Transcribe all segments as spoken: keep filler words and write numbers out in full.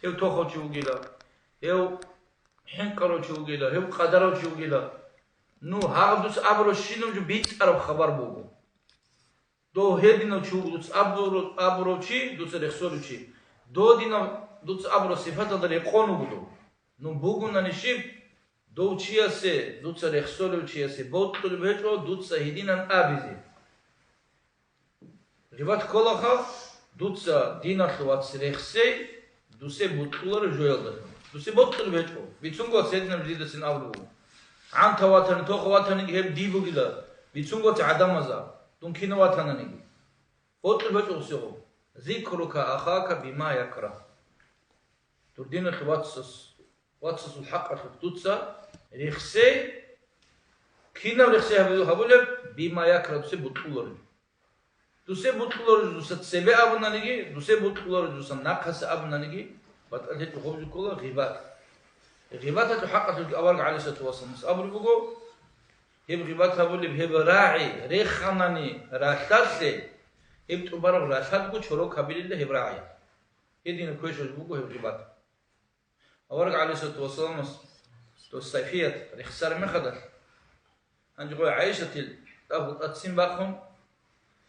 гьев тохав чи вугила, гьев хӀинкъарав чи вугила, гьев къадарав чи вугила. Ну, гьаб дуца абураб щинаб жо бицӀараб хабар буго. Дов гьединав чи вуго дуца абурав, абурав чи, дуца рехсолев чи. Додинав дуца абураб сипаталда рекъон вуго дов. Ну, бугунани щиб, дов чиясе, дуца рехсолев чиясе бокьулеб гьечӀо дуца гьединан абизе. Гъибат кколаха, дуца диналъул вац рехсей, дусе бутӀуларо жоялда. Дусе бокьулеб гьечӀо, бицунго вац гьединаб жидасин абулеб буго. ГӀанта ватани, тоха ватаниги гьеб дий бугила, бицунго вац гӀадамаза, дун кинав ватананиги. Бокьулеб гьечӀо гъусего. Зикрука ахака бима якрах. Дур диналъул вацас, вацасул хӀакъалъулъ дуца рехсей, кинаб рехсей гьабу-, гьабулеб, бима якрах, дусе бутӀулареб. Дусе бутӀулареб дуса цебе абунаниги, дусе бутӀулареб дуса нахъаса абунаниги, батӀалъи гьечӀо, гъоб жо ккола гъибат. Гъибаталъул хӀакъалъулъги авараг гӀалайгьиссалату вассаламас абулеб буго, гьеб гъибат гьабулеб, гьеб рагӀи реханани ралъдалъе, гьеб тӀубараб ралъадго чорок гьабилилда гьеб рагӀи. Гьединаб квешаб буго гьеб гъибат. Авараг гӀалайгьиссалату вассаламас дос Сафият рехсараб мехалъ, гьанже гъой ГӀайшатил тӀад гьукъацин бахъун,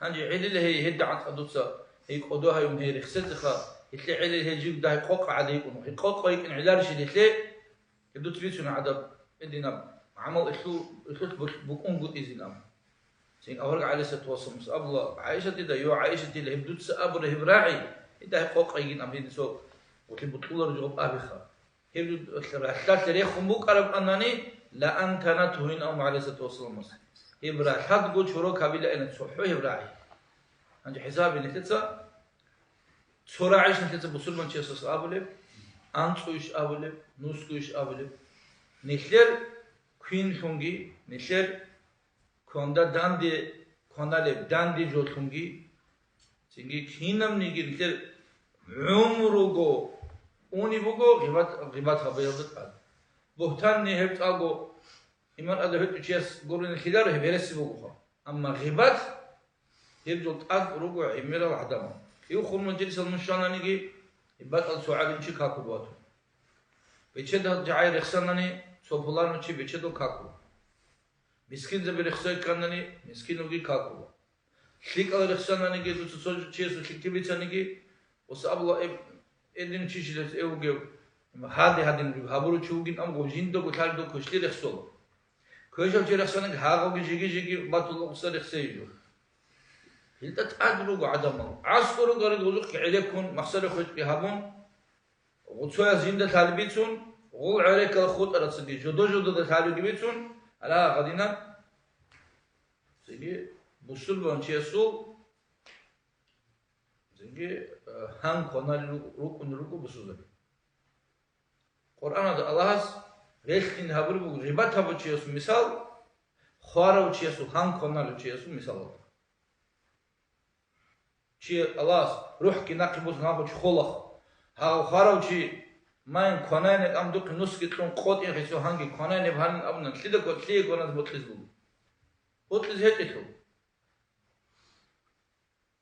гьанже гӀелила гьей гьедигӀан тӀад дуца гьей кӀодо гьаюн гьей рехсезеха, гьелъе гӀелил гьей жив дагьай къокъа гӀадайкӀун, гьей къокъа йикӀин гӀеларищ гьелъе, гьеб дуца бицун гӀадаб гьединаб гӀамал гьелъул, гьелъулъ бу-, букӀунгутӀизин абун. Цин авараг гӀалайгьиссалату вассаламас абула ГӀайшатида, йо, ГӀайшатила, гьеб дуца абура гьеб рагӀи, гьедагьай къокъа йигин абун, гьедин цо гъулъи бутӀулараб жо гьеб абиха. Гьеб ралъдалъе рехун букӀараб анани, ла ан танатугьин абун гӀалайгьиссалату вассаламас. Гьеб ралъадго чорок гьабила ана цохӀо гьеб рагӀи. Гьанже хӀисабе нилъеца, цо рагӀищ нилъеца бусурманчиясас абулеб, анцӀуйищ абулеб, нусгуйищ абулеб. Нилъер квинлъунги, нилъер кванда данде кваналеб данде жолъунги, цинги кинабниги нилъер гӀумруго уни буго гъибат, гъибат гьабиялда тӀад. Бугьтанни гьеб цӀакъго иман тӀада гьечӀев чияс гурони лъиларо, гьеб гьереси бугоха. Амма гъибат гьеб жол тӀад руго гӀемерал гӀадамал. Ив хун мажлисал мун щвананиги, гьеб бакӀал цо гӀалимчи какун ватун. Бечедал жагӀи рехсанани, цо пуланав чи бечедал какун. Мискинзаби рехсей кканани, мискинавги какула. ЛъикӀал рехсананиги, дуца цо чиясул лъикӀлъи бицаниги, ва сабла эб-, эдин чишлъилес эвгев, гьади-гьадин гьабуручи вугин, амма жиндаго лъалдо квешлъи рехсола. Квешав чи рехсаниги, гьагъавги жиги-жиги батула гъуса рехсей жо. Гьелда тӀад руго гӀадамал. ГӀаскӀур ругарил гъузухъ гӀелеккун, махсара хвечӀги гьабун, гъуцояс жинда лъалеб бицун, гъул гӀерекал хутӀарацаги жодо-жодода лъалебги бицун, гьала гьадинаб цеги бусурбанчиясул цеги, э, гьан кваналел рукӀун руго бусурбаби. Къуръаналда Аллагьас релълъин гьабураб буго гъибат гьабучиясул мисал, хварав чиясул, гьан кваналев чиясул мисалалда. Чи Аллагьас рухӀги нахъе босун гьаб чи холах. Гьав хварав чи майн кванайнек ам духъе нусги кьун къотӀин гьесул гьанги кванайнеб гьанин абунан, лъида ква-, лъие кваназ бокьиз буго? Бокьиз гьечӀелъул.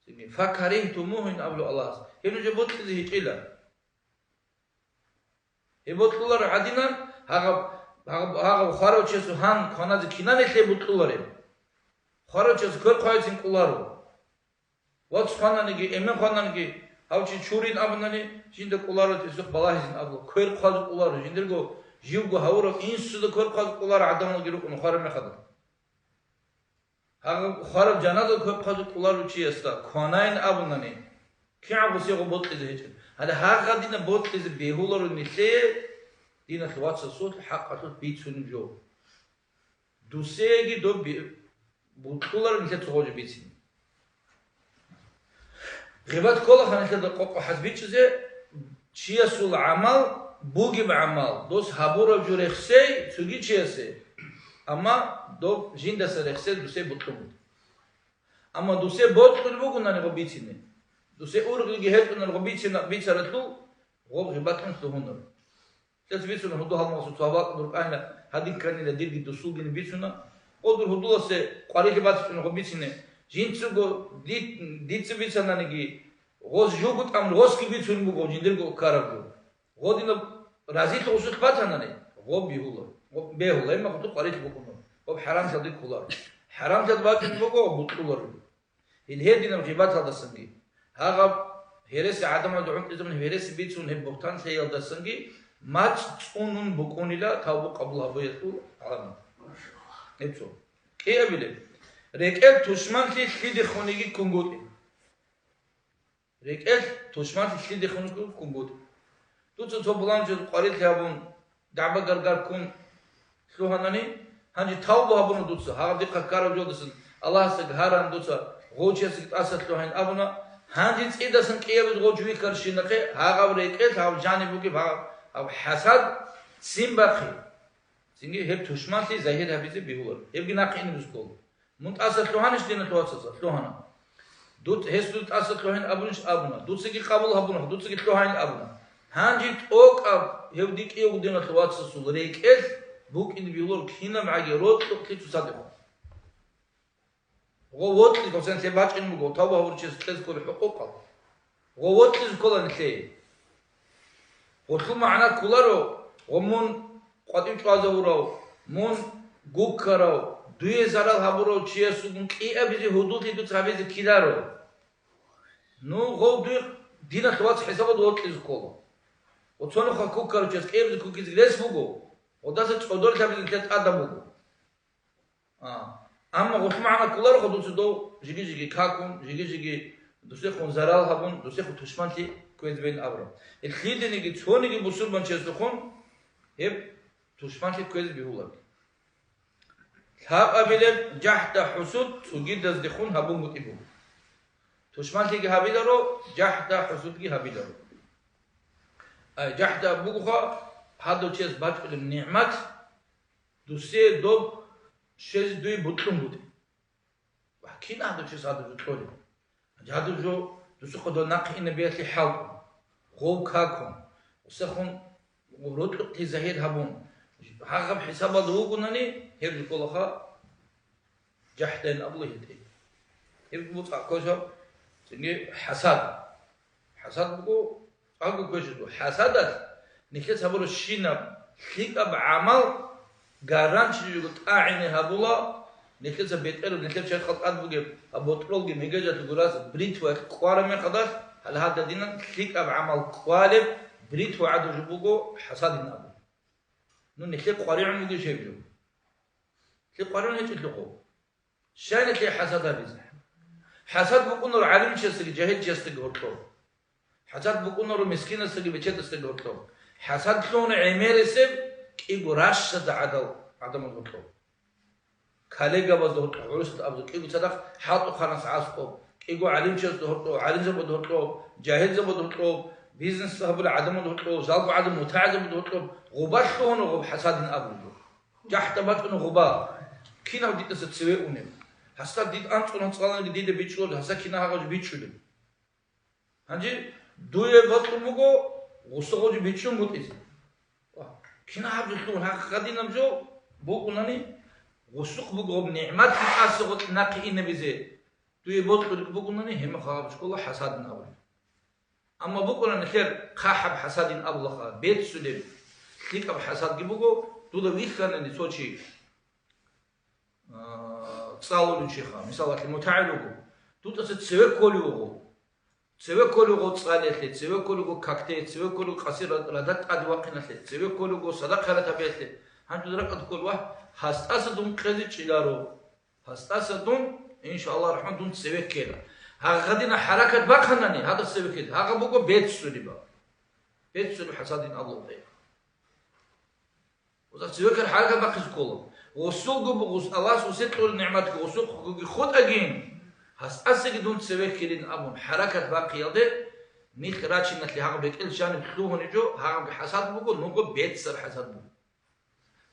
Цинги, «Факаригьтумугьу», ин абулеб Аллагьас. Гьеб нужер бокьизе гьечӀила. Гьеб бокьуларо гӀадинан, гьагъаб, гьагъаб, гьагъаб хварав чиясул гьан кваназе кинанилъе бокьулареб? Хварав чияс квер хъвайцин кӀоларо. Вац хвананиги, эмен хвананиги, гьав чи чурин абунани, жинда кӀоларо гьесухъ балагьизин абула. Квер хъвазе кӀоларо, жиндирго живго гьавурав инсуда квер хъвазе кӀоларо гӀадамалги рукӀун хвараб мехалда. Гьагъаб хвараб жаназа квер хъвазе кӀоларев чиясда кванайин абунани, кигӀан гъусего бокьизе гьечӀеб. Гьале гьагъадина бокьизе бегьуларо нилъее диналъ вацасулъ хӀакъалъулъ бицунеб жо. Дусеги доб би-, бокьуларо нилъее цо гъожо бицине. Гъибат ккола гьанилъеда къокъо хӀазбичӀизе, чиясул гӀамал, бугеб гӀамал, дос гьабураб жо рехсей цоги чиясе, амма доб жиндаса рехсей дусе бокьун буго. Амма дусе бокьун бугунани гъо бицине, дусе ургъиги гьечӀунани гъо бицина-, бицаралъул гъо гъибатун лъугьунаро. Лъаца бицуна гьудул-гьалмагъасул цо гьабал дуркӀанила, гьадин кканила дирги дусулгин бицуна. Гъодур гьудуласе къварилъи бацичӀуна гъо бицине. Жинцаго ди-, дица бицананиги, гъоз жугу тӀамун гъосги бицун буго жиндирго ккарабго. Гъодинаб разилъи гъусулъ батанани, гъоб бигьула, гъоб бегьула, имма гъуту къварилъ букӀуна, гъоб хӀарамлъалде кколаро. ХӀарамлъалде бачӀун буго, гъоб бутӀуларо. Гьел гьединаб гъибаталдасанги, гьагъаб гьереси гӀадамалда гӀунтӀизабун гьереси бицун гьеб бугьтан лъеялдасанги мацӀ цӀунун букӀунила тавбу къабул гьабуялъул гӀаламат. Гьеб цо. КӀиабилеб. РекӀел тушманлъи лъидехуниги ккунгутӀи. РекӀел тушманлъи лъидехун ккунгутӀи. Дуца цо пуланчияс къварилъи гьабун, дагӀба-гаргар ккун лъугьанани, гьанже тавба гьабуна дуца, гьагъаб дихъа ккараб жолдасан Аллагьасда гьаран дуца, гъовчиясги тӀаса лъугьайин абуна, гьанже цӀидасан кӀиабизе гъовч вихьарщинахъе, гьагъаб рекӀел гьаб жаниб бугеб гьаб, гьаб хӀасад ццин бахъи. Цинги гьеб тушманлъи загьир гьабизе бигьуларо. Гьебги нахъе ине бузго. Мун тӀаса лъугьанищ диналъул вацаса? Лъугьана. Дуц-, гьес дуца тӀаса лъугьин абунищ? Абуна. Дуцаги къабул гьабуна, дуцаги лъугьайин абуна. Гьанже тӀокӀаб гьев дикӀиявго диналъул вацасул рекӀелъ букӀине бигьуларо кинабгӀаги рокьукълъи цоцадехун. Гъо вокьи, гъосен лъе бачӀин буго, тавба гьабурчияс кьез кколеб хӀукъукъал. Гъо вокьизе ккола нилъее. Гъолъул магӀна кколаро, гъо мун къватӀив чӀвазавурав, мун гуккарав, дуе зарал гьабурав чиясулгун кӀиабизе гьудуллъи дуца гьабизе ккеларо. Ну, гъов дуе диналъ вац хӀисабалда вокьизе ккола. Гъо цо нухалъ куккарав чияс кӀиабизе куккизе рес буго, гъодаса цӀодорлъабизе нилъер тӀадаб буго. А, амма гъолъ магӀна кколаро дуца дов жиги-жиги какун, жиги-жиги дусехун зарал гьабун, дусехун тушманлъи кквезе бегьин абураб. Гьеб лъидениги цониги бусурбанчиясухъун гьеб тушманлъи кквезе бегьуларо. Лъабабилеб жахӀда-хӀусуд цогидаздехун гьабунгутӀи буго. Тушманлъиги гьабиларо, жахӀда-хӀусудги гьабиларо. Ай, жахӀда бугоха, гьадав чияс бачӀунеб нигӀмат, дусе доб щвезе дуе бокьунгутӀи. Ва кин гьадав чияс гьадаб жо кьолеб? Гьадаб жо дусухъа дов нахъе инабиялъе хӀалтӀун, гъов какун, гъусахун рокьукълъи загьир гьабун, гьагъаб хӀисабалда вугунани, гьеб жо кколаха жахӀдайин абула гьитӀи. Гьеб буцӀа ккоса цинги хӀасад. ХӀасад буго, цӀакъго кквечӀого. ХӀасадалъ нилъеца гьабурабщинаб лъикӀаб гӀамал гаранчи жуго тӀагӀине гьабула, нилъеца бетӀераб, нилъер черхалда тӀад бугеб гьаб ботӀролги мегежалъуго раз бритваялъ кӀвараб мехалдалъ, гьале гьададинан лъикӀаб гӀамал кӀвалеб бритва гӀадаб жо буго хӀасадин абу. Ну, нилъер къваригӀун бугищ гьеб жо? Лъикъ къваригӀун гьечӀелъухъо. Щай нилъее хӀасад гьабизе? ХӀасад букӀунаро гӀалимчиясдаги жагьилчиясдаги гьоркьоб. ХӀасад букӀунаро мискинасдаги бечедасдаги гьоркьоб. ХӀасад лъугьуна гӀемерисеб кӀиго ращада гӀадал гӀадамаз гьоркьоб. Коллегабазда гьоркьоб, гӀурусда абазда кӀиго цадахъ хӀалтӀухъанас аскӀоб, кӀиго гӀалимчиясда гьоркьоб, гӀалимзабазда гьоркьоб, жагьилзабазда гьоркьоб, бизнес гьабулел гӀадамазда гьоркьоб, жалго гӀадамал мутагӀилзабазда гьоркьоб, гъубал лъугьуна гъуб хӀасадин абулеб. ЖахӀда бачӀуна гъуба, кинав дидаса цеве унеб? Гьасда дид анцӀгун анцӀгаланиги дида бичӀчӀулеб, гьасда кина гьагъаб жо бичӀчӀулеб? Гьанже дуе бокьун буго, гъусу гъожи бичӀчӀун бутӀизе. Кина гьаб жо лъугьун, гьагъадинаб жо букӀунани, гъусухъ буго гъоб нигӀмат тӀаса гъоркь нахъе инабизе, дуе бокьулеб букӀунани, гьебмехалъ гьаб жо ккола хӀасадин абулеб. Амма букӀуна нилъер хъахӀаб хӀасадин абулаха, беццулеб лъикӀаб хӀасадги буго, дуда вихьанани цо чи, а, цӀалулев чиха, мисалалъе, мутагӀил вуго, дутӀаса цеве кколев вуго, цеве кколев вуго цӀалиялъе, цеве кколев вуго какде, цеве кколев вуго къасир рад-, радат тӀаде вахъиналъе, цеве кколев вуго садахъ-хайрат гьабиялъе, гьанже дуда ракӀалде кколев, гьасдаса дун къезе чӀиларо. Гьасдаса дун, иншааллагь рахман, дун цеве ккела. Гьагъадина хӀаракат бахъанани, гьадас цеве ккела. Гьагъа буго беццулиба. Беццулиб хӀасадин Аллагь тӀе. Уза цеве ккел хӀаракат бахъизе ккола. Гъусулго бугъус Аллагьас усе кьураб нигӀматги гъусухъгоги хутӀагин, гьасдасаги дун цеве ккелин абун хӀаракат бахъиялде, нилъ рачиналъе гьагъаб рекӀел жаниб лъугьунеб жо, гьагъабги хӀасад буго, нуго беццараб хӀасад буго.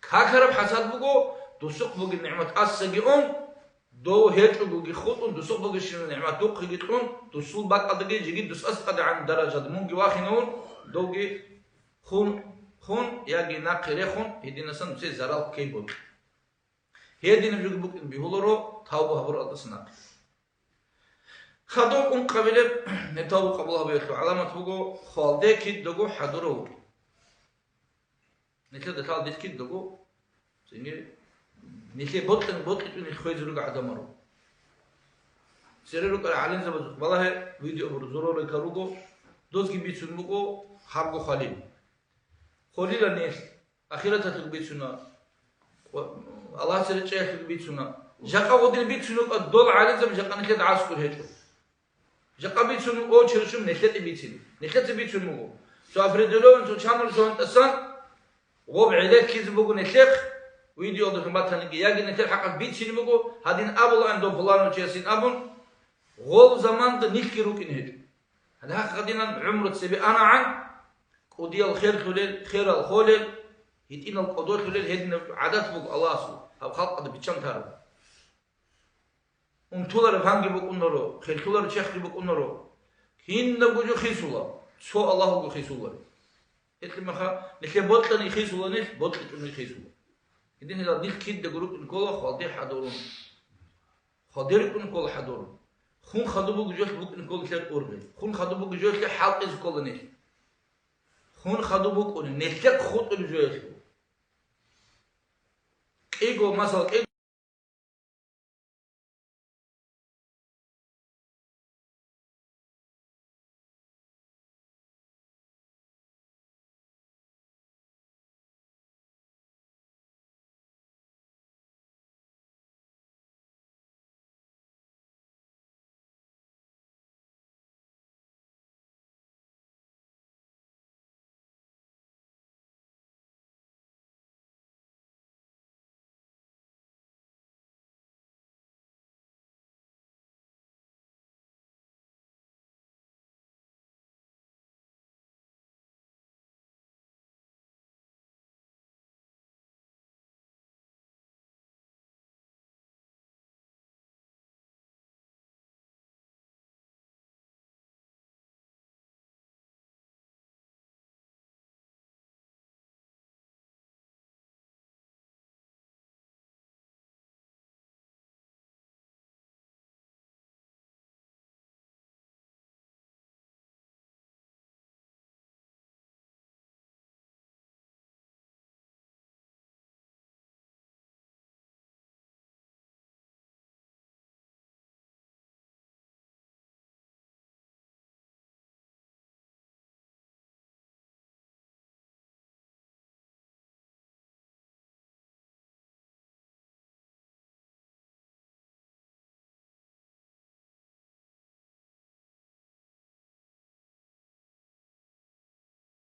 Какараб хӀасад буго, дусухъ бугеб нигӀмат тӀасаги ун, дов гьечӀогоги хутӀун, дусухъ бугебщинаб нигӀмат духъеги кьун, дусул бакӀалдаги жеги дус аскӀадегӀан даражада мунги вахинавун, довги хун, хун яги нахъе рехун, гьединасан дусе зарал ккей бокьи. Гьединаб жоги букӀин бегьуларо тавба гьабуралдаса нахъе. Хадуб ункъабилеб, гьеб тавбу къабул гьабиялъул гӀаламат буго, хвалде кидаго хӀадурав вукӀин. Нилъеда лъала дихкиддаго, цинги нилъе бокьун-, бокьичӀунел хвезе руго гӀадамаро. Цере рукӀарал гӀалимзабазухъ балагье, видео буго, зурал рекал руго, дозги бицун буго, гьабго хвалил. Хвалила нилъ, ахираталъул бицуна, Аллагьасе речӀчӀиялъул бицуна. Жакъа гъодин бицун рукӀа дол гӀалимзаби жакъа нилъеда гӀаскӀур гьечӀо. Жакъа бицун очередь щун нилъеде бицин. Нилъеца бицун буго. Цо определённый цо чанур жугьантӀасан гъоб гӀелелъизе буго нилъехъ, видеодалъун батаниги, яги нилъер хӀакъалъ бицин буго, гьадин абулаан дов пуланав чиясин абун, гъол заманда нилъги рукӀин гьечӀо. Гьале гьахъ гьадинан гӀумру цебе анагӀан, кӀудиял херлъулел, херал холел, гьитӀинал кӀодолъулел гьединаб гӀадат буго Аллагьасул, гьаб халкъалда биччан тараб. Унтулареб гьанги букӀунаро, херлъулареб чехги букӀунаро. Кинабго жо хисула, цо Аллагьго хисуларо. Гьелъимаха, нилъер бокьани хисула нилъ, бокьичӀони хисула. Гьединлъидал нилъ кидаго рукӀин ккола хвалде хӀадурун. Хвалде рукӀин ккола хӀадурун. Хун хадуб буго жоялъ букӀин ккола нилъер ургъел. Хун хадуб буго жоялъе хӀалтӀизе ккола нилъ. Хун хадуб букӀуни, нилъехъ хутӀулеб жоялъул. КӀиго, масала, кӀиго